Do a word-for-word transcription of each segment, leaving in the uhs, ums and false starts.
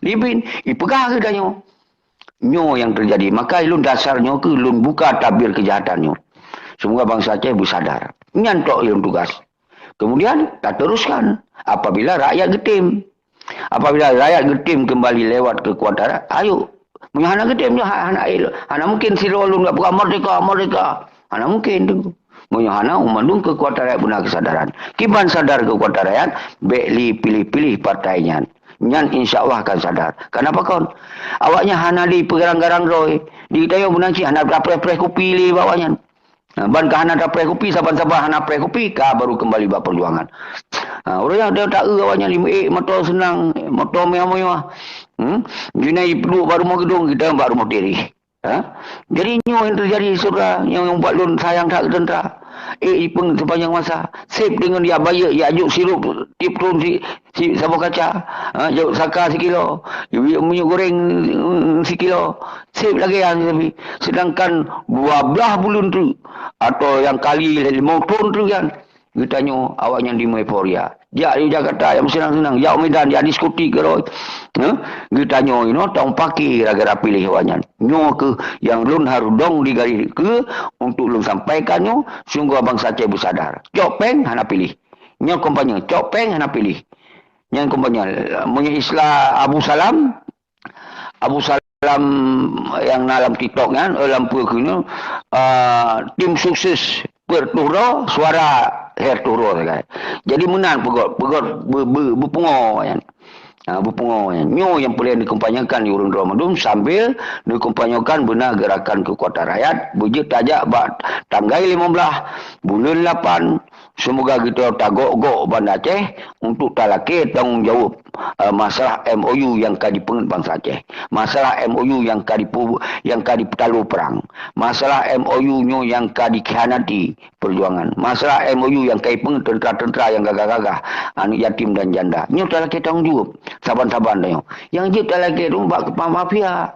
Libin, ipeugah geutanyoe. Nyoe nyang teujadi. Maka ilôn dasar nyoe keuh lôn buka tabir keujahatan nyoe. Seumoga bansa Aceh beusadar. Nyan tok ilôn tugas. Kemudian, tateruskan apabila rakyat geutem. Apabila rakyat geutem keumbali lewat keukuatan, ayo. Meunyoe hana geutem, nyoe ha-, hana, hana mungkin sidroe lôn peugah merdeka, merdeka. Hana mungkin tu. Meunyoe hana, mandum keukuatan rakyat beuna keusadaran. Kiban sadar keukuatan rakyat, bèk lé piléh-piléh partai nyan. Nyan insya Allah akan sadar. Kenapa kon? Awaknyan hana lé peugarang-garang droe. Di geutanyoe meunan cit hana tapreh-preh kupi lé bak awaknyan. Ha, ban ka hana tapreh kupi, saban-saban hana preh kupi, ka baru keumbali bak peujuangan. Ha, ureueng nyang ta-, taeu awaknyan limeuék moto seunang, moto mewah-mewah. Hmm? Jinoe ipeuduek bak rumoh geudong, geutanyoe bak rumoh tireh. Ha? Jadi nyoe nyang teujadi, syedara, nyang, nyang buet lôn sayang that keu teuntra. Eh, ipeueng sepanjang masa. Seb deungon jak bayeuk, jak jok sirup tiep thon si, si saboh kaca. Ha, jok saka sikilo. Minyeuk goreng, mm, sikilo. Seb lagèe nyan, tapi sedangkan dua blah buleuen teuk atau nyang kali limong thon teuk nyan. Geutanyoe awaknyan di euforia. Jak di Jakarta nyang meuseunang-seunang, jak u Medan, jak diskotik keudroe. Heh? Geutanyoe inoe tong paki gara-gara piléh awaknyan. Nyoe keuh nyang lôn harôh dong di garéh keu untuk lôn sampaikan nyoe, sehingga bansa Aceh beusadar. Cok péng hana piléh. Nyoe kampanye, cok péng hana piléh. Nyan kampanye, meunyoe istilah Abu Salam, Abu Salam nyang na lam TikTok nyan, eh, lam peue keunoe, ah, tim sukses peuet turoe, suara her turoe sagai. Jadi meunan peugöt, peugöt be-, be-, beupungo nyan. Ha, beupungo nyan. Nyoe nyang peureulèe dikumpanyekan di ureueng droe mandum sambil dikumpanyekan beuna geurakan keukuatan rakyat, beujeuet tajak bak tanggai limong blaih buleuen lapan, Seumoga geutanyoe tagok-gok Banda Aceh untuk talakée tanggong jaweueb, eh, masalah M O U nyang ka jipeungeut bansa Aceh. Masalah M O U nyang ka dipu-, nyang ka jipeutalo prang. Masalah M O U nyoe nyang ka dikhianati peujuangan. Masalah M O U nyang ka jipeungeut teuntra-teuntra nyang gagah-gagah, aneuk yatim dan janda. Nyoe talakée tanggong jaweueb saban-saban tanyoe. Nyang jeuet talakée tu bak keupa mafia.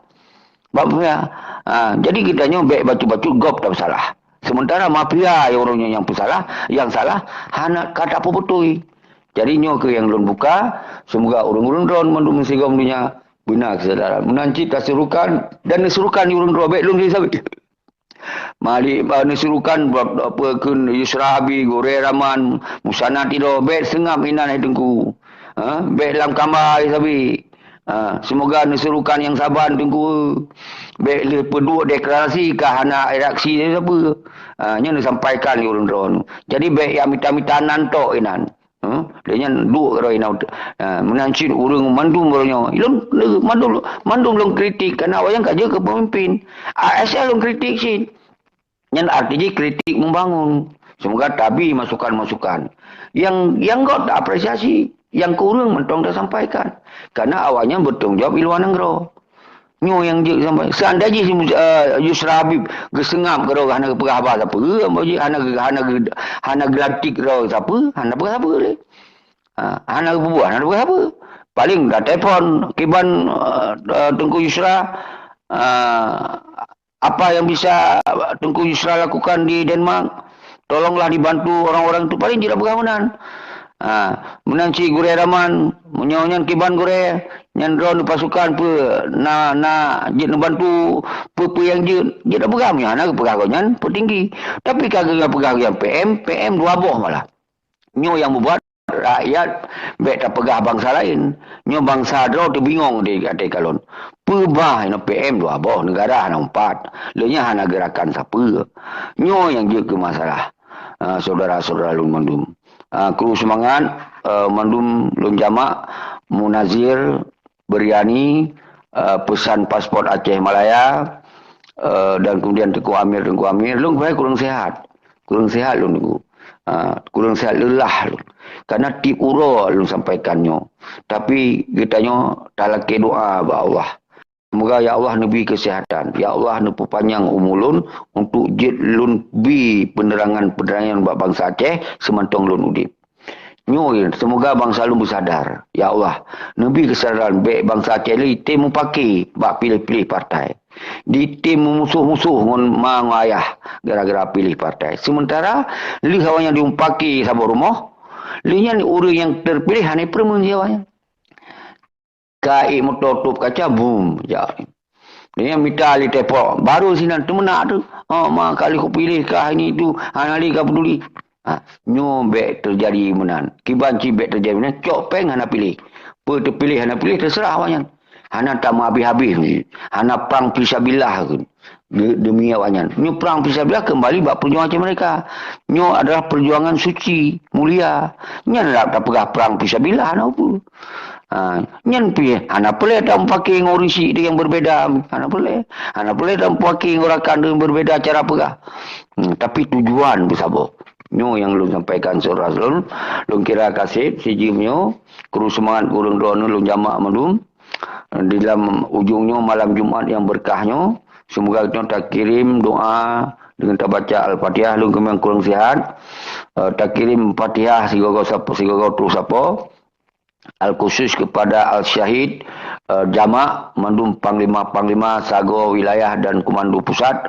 Bak mafia. Ha, jadi geutanyoe bèk bacut-bacut gob tapeusalah. Sementara mafia nyang ureueng nyoe nyang peusalah, nyang salah, hana ka tapeubeutôi. Jadi nyoe keuh nyang lôn buka, seumoga ureueng-ureueng droen mandum sigom donya beuna keusadaran. Meunan cit taserukan dan neuserukan di ureueng droe, bèk lôn sabe. Malik, ba, neuserukan, ba, apa, kheun Yusra Habib, Gurèe Rahman, Musanna Tido, bèk seungab inan hai Teungku. Ha, bèk lam kamba hai sabe. Ha, seumoga neuserukan nyang saban Teungku. Bèk lheueh peuduek deklarasi ka hana reaksi sapeue. Ha, nyan neusampaikan lé ureueng droeneuh. Jadi bèk nyang mita-mita nan tok inan. Ha, lé nyan duek roh inan. Ha, meunan cit ureueng mandum roh nyoe. Lôn, lôn, mandum, mandum lôn kritik karena awaknyan ka jeuet keu peumimpin. A S L lôn kritik cit. Nyan arti jih kritik membangun. Semoga tabi masukan-masukan. Yang, yang göt ta apresiasi, yang kurang mantong tasampaikan. Karena awaknyan bertanggung jawab di luar nanggroe. Nyoe nyang jeuet sampai. Seandai jih, eh, Yusra Habib geuseungab keudroe hana geupeugah haba sapeue, hana geu-, hana geu-, hana geulantik keudroe sapeue, hana peugah sapeue lé. Ha, hana geupeugah, hana peugah sapeue. Paling da telepon kiban, eh, eh, Teungku Yusra, eh, apa yang bisa Teungku Yusra lakukan di Denmark? Tolonglah dibantu orang-orang itu. Paling jeuet tapeugah meunan. Ha, meunan cit Gurèe Rahman, meunyoe nyan kiban Gurèe, nyan droeneuh pasukan peue na, na jeuet neubantu peue-peue nyang jeuet, jeuet tapeugah. Meunyoe hana geupeugah gobnyan, peutinggi. Tapi ka geupeugah gobnyan P M, P M dua boh malah. Nyoe nyang mubat rakyat bèk tapeugah bansa laén. Nyoe bansa droe teubingong di até kalon. Peue bah inoe P M dua boh, neugara hana meupat. Lé nyan hana geurakan sapeue. Nyoe nyang jeuet keu masalah, ah, syedara-syedara lôn mandum. Ah, kru seumangat, eh, mandum lôn jamak, Munazir, Biryani, eh, peusan paspor Aceh Malaya, eh, dan kemudian Teungku Amir, Teungku Amir, lôn keuhai kurang sihat. Kurang sihat lôn, Teungku. Ah, kurang sihat, leulah lôn. Karena tiep uroe lôn sampaikan nyoe. Tapi geutanyoe talakée doa bak Allah. Semoga ya Allah neubri keusihatan. Ya Allah neupeupanjang umu lôn untuk jeuet lôn bi peunerangan-peunerangan bak bansa Aceh seumantong lôn udeb. Nyoe, seumoga bansa lôn beusadar. Ya Allah, neubri keusadaran bèk bansa Aceh lé jitem mupaki bak piléh-piléh partai. Jitem meumusoh-musoh ngon ma ngon ayah gara-gara piléh partai. Seumeuntara lheueh awaknyan jimupaki saboh rumoh, lheueh nyan ureueng nyang teupiléh hana jipeureumeun lé awaknyan. Ka ék moto top kaca, bum, jak. Dia mita lé tepok. Baru sinan teumeunak tu. Oh, ma kali ku pilih kah ini tu. Hana lé ka peduli. Ha, nyoe bèk teujadi meunan. Kiban cit bèk teujadi meunan. Cok péng hana pilih. Peu teupiléh hana pilih, terserah awaknyan. Hana tameuhabéh-habéh. Hana prang fisabilillah. De-, demi awaknyan. Nyoe prang fisabilillah kembali bak perjuangan mereka. Nyoe adalah perjuangan suci, mulia. Nyan lah tapeugah prang fisabilillah, hana apa. Ha, nyan pih hana peureulèe tameupaké ngon ureueng syiek yang berbeda. Hana peureulèe. Hana peureulèe tameupaké ngon rakan yang berbeda cara peugah. Hmm, tapi tujuan beusaboh. Nyoe nyang lôn sampaikan saudara lôn. Lôn kira ka sép sijeuem nyoe. Kru seumangat keu ureueng droeneuh lôn jamak mandum. Di lam ujong nyoe malam Jumat nyang beureukat nyoe, semoga geutanyoe takirém doa deungon tabaca Al-Fatihah, lôn keumeung kurang sihat. Eh, takirém Fatihah sigoe-goe sapo, sigoe-goe troh sapo. Al-khusus kepada Al-Syahid, eh, jamak mandum panglima-panglima sagoe wilayah dan komando pusat,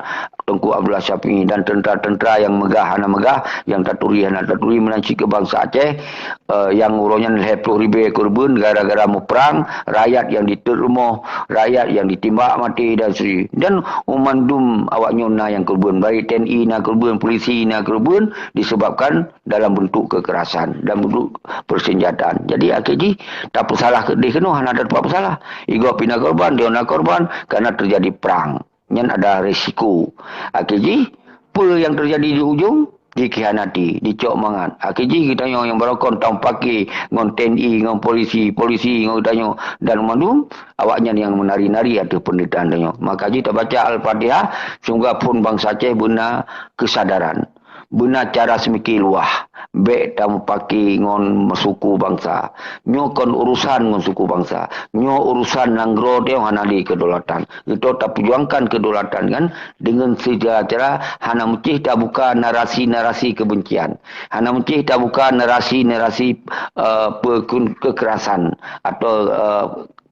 Teungku Abdullah Syafi'i dan tentara-tentara nyang meugah hana meugah, nyang taturi hana taturi, meunan cit keu bansa Aceh, eh, nyang uroe nyan lhèe ploh ribèe keureubeuen gara-gara muprang, rakyat nyang jiteuet rumoh, rakyat nyang jitimbak maté dan seterusnya. Dan mandum awaknyoe na nyang keureubeuen, baik T N I na keureubeuen, polisi na keureubeuen, disebabkan dalam bentuk kekerasan, dalam bentuk persenjataan. Jadi, akhé jih, tapeusalah keudéh keunoe, hana teupeu peusalah. Igoe pih na korban, droeneuh na korban, karena terjadi perang. Nyan ada risiko. Akhé jih, peue nyang teujadi di ujong? Dikhianati, dicok mangat. Akhé jih geutanyoe nyang barokon tameupaké ngon T N I, ngon polisi, polisi ngon geutanyoe dan mandum, awaknyan nyang meunari-nari ateueh penderitaan tanyoe. Maka jih tabaca Al-Fatihah, semoga phon bansa Aceh beuna kesadaran, beuna cara seumiké luwah. Bèk tameupaké ngon suku bansa. Nyoe kon urusan ngon suku bansa. Nyoe urusan nanggroe teuh hana lé kedaulatan. Geutanyoe tapeujuangkan kedaulatan nyan deungon segala cara, hana meucéh tabuka narasi-narasi kebencian. Hana meucéh tabuka narasi-narasi, eh, peukun-, kekerasan atau, eh,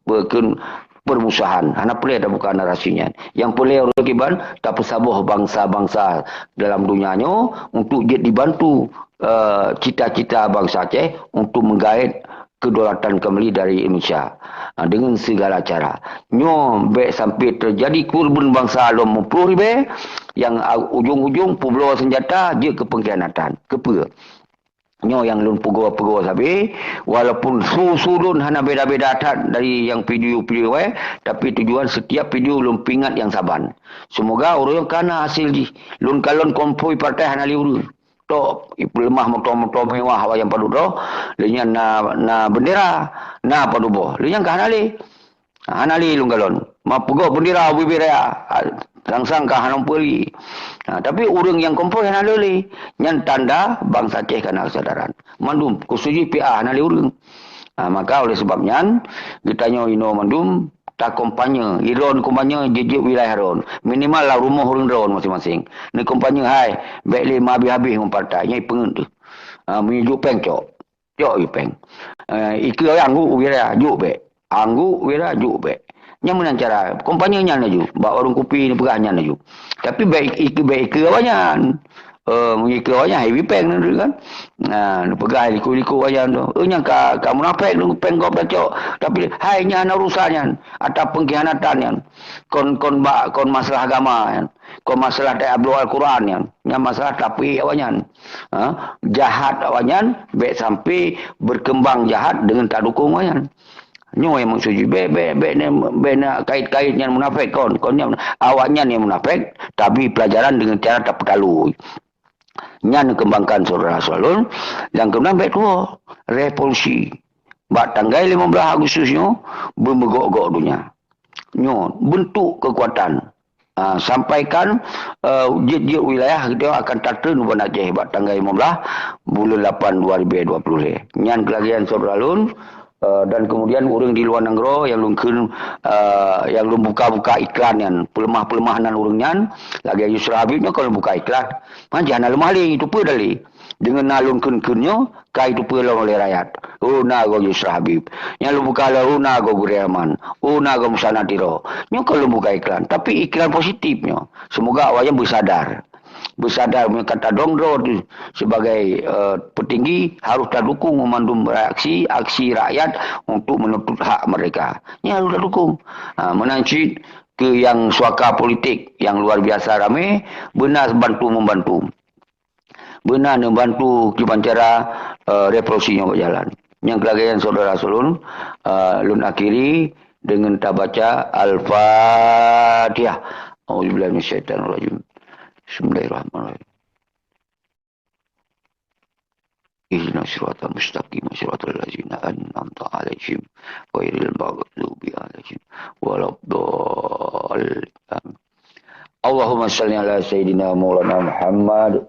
peukun-, permusuhan. Hana peureulèe tabuka narasi nyan. Nyang peureulèe ureueng kiban tapeusaboh bansa-bansa dalam donya nyoe untuk jeuet dibantu, eh, cita-cita bansa Aceh untuk menggaet kedaulatan kembali dari Indonesia, ha, dengan segala cara. Nyoe bèk sampai terjadi keureubeuen bansa lom meuploh ribèe, nyang, a, ujong-ujong peubloe senjata jeuet keu pengkhianatan. Keupeue? Nyoe nyang lôn peugoe-peugoe sabe, walaupun su-su lôn hana beda-beda that dari nyang video-video, eh, tapi tujuan setiap video lôn peuingat nyang saban. Semoga ureueng ka na hasil jih. Lôn kalon konvoi partai hana lé ureueng. Tok, ipeuleumah moto-moto mewah awak nyang padub droe, lé nyan na, na bendera, na padub boh. Lé nyan ka hana lé. Hana lé lôn kalon. Ma peugot bendera ubé-bé raya. Ha, sang-sang ka hana peue lé. Ha, tapi ureueng nyang konvoi hana lé lé. Nyan tanda bansa Aceh ka na keusadaran. Mandum, khusus jih P A hana lé ureueng. Ha, maka oleh sebab nyan, geutanyoe inoe mandum takompanye, droen kompanye jeuet-jeuet wilayah droen. Minimal lam rumoh ureueng droen maséng-maséng. Neukompanye hai, bèk lé meuhabéh-habéh ngon partai, nyan ipeungeut teuh. Ha, meunyoe jok péng cok. Cok i péng. Eh, ikeue angguk wilayah, jok bèk. Angguk wilayah, jok bèk. Nyan meunan cara. Kompanye nyan laju. Bak warong kupi neupeugah nyan laju. Tapi bèk ik-, bèk ikeue awaknyan. Eh, meunyoe ikeue awaknyan, hai péng nan kan. Nah, neupeugah liku-liku awaknyan tu. Eh, nyan ka, ka munafék tu péng gob tacok. Tapi hai nyan hana urusan nyan. Atau pengkhianatan nyan. Kon, kon bak, kon masalah agama nyan. Kon masalah taabloe Al-Quran nyan. Nyan masalah tapi awaknyan. Ha? Jahat awaknyan, bèk sampai berkembang jahat dengan tadukung awaknyan. Nyoe nyang maksud jih, bèk, bèk, bèk, bèk na kait-kait nyan munafék kon. Kon nyan, awaknyan nyang munafék, tapi pelajaran dengan cara tapeutalui. Nyan kembangkan saudara-saudara lôn, nyang keunam bèk tuwoe, revolusi. Bak tanggai lima belas Agustus nyoe, beumeugok-gok donya. Nyoe, bentuk kekuatan. Ah, sampaikan, eh, jeuet-jeuet wilayah geutanyoe akan tatreun u Banda Aceh bak tanggai lima belas buleuen lapan dua ribu dua puluh lhèe. Nyan keulagèan saudara lôn, eh, dan kemudian ureueng di luwa nanggroe nyang lôn kheun, eh, nyang lôn buka-buka iklan nyan, peuleumah-peuleumah nan ureueng nyan, lagèe Yusra Habib nyoe ka lôn buka iklan. Manja hana leumah lé, itu peue dalé. Deungon na lôn kheun-kheun nyoe, ka jiteupeue lom lé rakyat. Oh, na goe Yusra Habib. Nyang lôn buka lom, oh, na goe Gurèe Rahman. Oh, na goe Musa Natiro. Nyoe kon lôn buka iklan, tapi iklan positif nyoe. Semoga awaknyan beusadar. Beusadar meunyoe ka tadong droe teuh sebagai, eh, peutinggi, harôh tadukong mandum reaksi, aksi rakyat untuk menuntut hak merdeka. Nyan harôh tadukong. Ha, meunan cit keu nyang suaka politik nyang luar biasa ramé, beuna bantu-membantu. Beuna neubantu kiban cara, eh, revolusi nyoe bak jalan. Nyang keulagèe nyan, syedara-syedara lôn, eh, lôn akhiri deungon tabaca Al-Fatihah. A'udzubillahi minasyaitonirrajim. Bismillahirrahmanirrahim. Ihdinas siratal mustaqim, siratal ladzina an'amta 'alaihim, ghairil maghdubi 'alaihim waladdallin. Amin. Allahumma shalli ala sayyidina maulana Muhammad